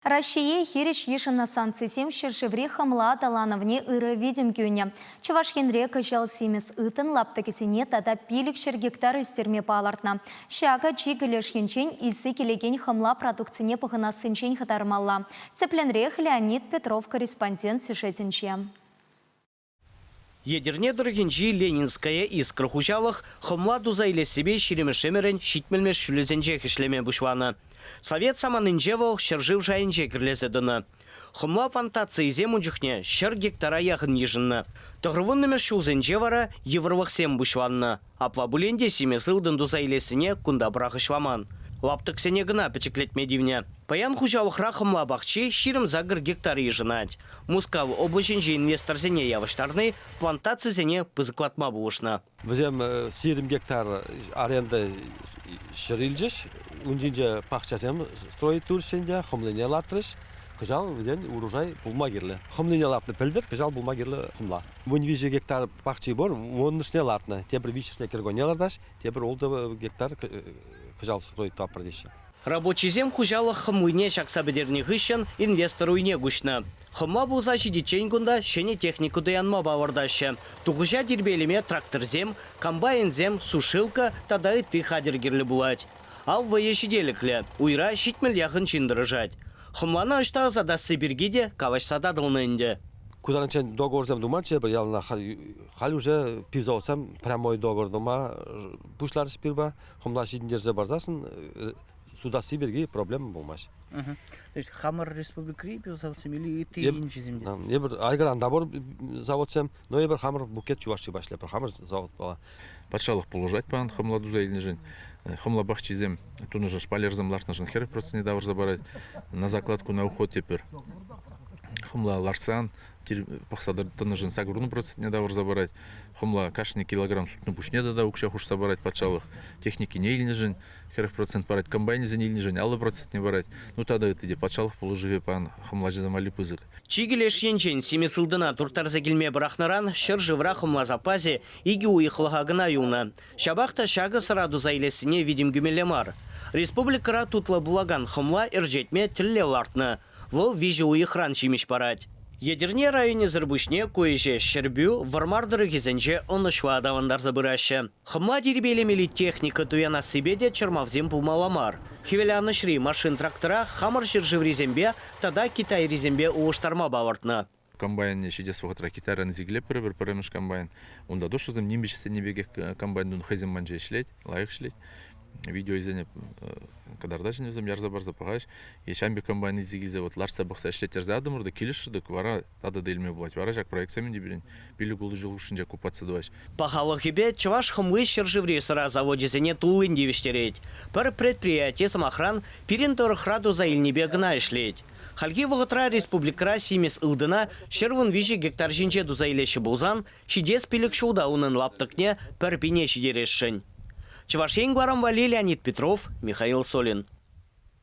Раҫҫее хирӗҫ йышӑннӑ санкцисем ҫӗршыври хӑмла аталанӑвне ырӑ витӗм кӳнӗ. Чӑваш Енре кӑҫал симӗс ылтӑн лаптӑкӗсене тата 500 гектар ӳстерме палӑртнӑ. Ҫакӑ чикӗ леш енчен илсе килекен хӑмла продукцине пӑхӑнассинчен хӑтармалла. Тӗплӗнрех Леонид Петров корреспондент сюжетӗнче. Етӗрне тӑрӑхӗнчи Ленинская искра хуҫалӑх хӑмла туса илессипе ҫирӗмӗш ӗмӗрӗн ҫитмӗлмӗш ҫулӗсенчех ӗҫлеме пуҫланӑ. Совет саманинче вӑл ҫӗршыв шайӗнче кӗрлесе тӑнӑ. Хӑмла плантацийӗсем ун чухне 100 гектара яхӑн йышӑннӑ. Тӑхӑрвуннӑмӗш ҫулсенче вара йывӑрлӑхсем пуҫланнӑ. Апла пулин те симӗс ылтӑн туса илессине кунта пӑрахӑҫламан. Лаптӑксене кӑна пӗчӗклетме тивнӗ. Паян хуҫалӑхра хӑмла пахчи 28 гектар йышӑнать. Мускав облаҫӗнчи инвесторсене явӑҫтарни плантацисене пысӑклатма пулӑшнӑ. Вӗсем 20 гектар аренда ҫӗр илчӗҫ. Ун ҫинче пахчасем строить турӗҫ ӗнтӗ, хӑмлине лартрӗҫ. Кӑҫал вӗсен урожай пулма кирлӗ. Хӑмлине лартнӑ пӗлтӗр, кӑҫал пулма кирлӗ хӑмла. 13 гектар пахчи пур, вуннӑшне лартнӑ. Тепӗр виҫҫӗшне кӗркунне лартаҫ, тепӗр ултӑ гектар кӑҫал строить тӑватпӑр теҫҫӗ. Рабочисем хуҫалӑх хӑмлине ҫакса пӗтернӗ хыҫҫӑн инвестор уйне куҫнӑ. Хӑмла пулса ҫитиччен кунта ҫӗнӗ техника туянма палӑртаҫҫӗ. Тухӑҫа тирпейлеме тракторсем, комбайнсем, сушилка тата ытти хатӗр кирлӗ пулать. Ав вӑйӗ ҫителӗклӗ, уйра 70 яхӑн ҫын тӑрӑшать. Хӑмлана ӑҫта ӑсатасси пирки те калаҫса татӑлнӑ ӗнтӗ. Ку таранччен договорсем туманччӗ эпир яланах. Халь уже пивзаводсем прямой договор тума пуҫларӗҫ пирпа. Хӑмла ҫитӗнтерсе парсассӑн сутасси пирки проблема пулмасть. То есть хамӑр республикӑри пивзаводсем или ытти енчисем те? Эпир Айгыран та пур заводсем, но эпир хамӑр букет чуваши пашлепӗр, хамӑр заводпала. Патшалӑх пулӑшать паян хӑмла туса илнӗшӗн. Хӑмла пахчисем тунӑшӑн шпалерсем лартнӑшӑн 40% тавӑрса парать. На закладку на уход тепӗр. Хӑмла лартсан пӑхса тӑнӑшӑн 80% тавӑрса парать. Хӑмла кашни килограмм сутнӑ пуҫне тата укҫа хушса парать патшалӑх. Техникине илнӗшӗн 40% парать, комбайнӗсене илнӗшӗн 50% парать. Ну тата ытти те патшалӑх пулӑшӑвӗ пан хӑмлаҫӑсем валли пысӑк. Чикӗ леш енчен симӗс ылтӑна турттарса килме пӑрахнӑран ҫӗршывра хӑмла запасӗ икӗ уйӑхлӑха кӑна юлнӑ. Ҫапах та ҫакӑ сӑра туса илессине витӗм кӳмелле мар. Республикӑра тутлӑ пулакан хӑмла ӗрчетме тӗллев лартнӑ. Вӑл виҫӗ уйӑхран ҫимӗҫ парать. Етӗрне районӗсӗр пуҫне ку ӗҫе Ҫӗрпӳ, Вӑрмар тӑрӑхӗсенче ӑнӑҫлӑ аталантарса пыраҫҫӗ. Хӑмла тирпейлемелли техника туянассипе те чӑрмавсем пулмалла мар. Хӗвеланӑҫри машин-трактора хамӑр ҫӗршыврисемпе тата Китайрисемпе улӑштарма палӑртнӑ. Комбайнне ҫитес вӑхӑтра Китайран илсе килетпӗр эпир пӗрремӗш комбайн. Унта душӑсем нимӗҫсенни пекех комбайн тунӑ хӑйсем манче ӗҫлет, лайӑх ӗҫлет. Видеосене кӑтартаҫҫӗ вӗсем ярса парса пӑхаҫ. Е ҫавӑн пек комбайн илсе килсе вот лартса пӑхса ӗҫлеттерсе ятӑмӑр та килӗшрӗ-тӗк, вара тата та илме пулать. Вара ҫак проектсем ӗнтӗ пирӗн пилӗк-ултӑ ҫул хушшинче купаться тӑваҫ. Пахалӑхӗпе чӑваш хӑмли ҫӗршыври сӑра завочӗсене туллин тивӗҫтерет. Пӗр предприяти, сӑмахран, пирӗн тӑрӑхра туса илнипе кӑна ӗҫлет. Хальхи вӑхӑтра республикӑра симӗс ылтӑна 113 гектар ҫинче туса илеҫҫӗ пулсан, ҫитес пилӗк ҫулта унӑн лаптӑкне пӗр пине ҫитересшӗн. Чӑваш Ен кӑларӑм валли Леонид Петров, Михаил Солин.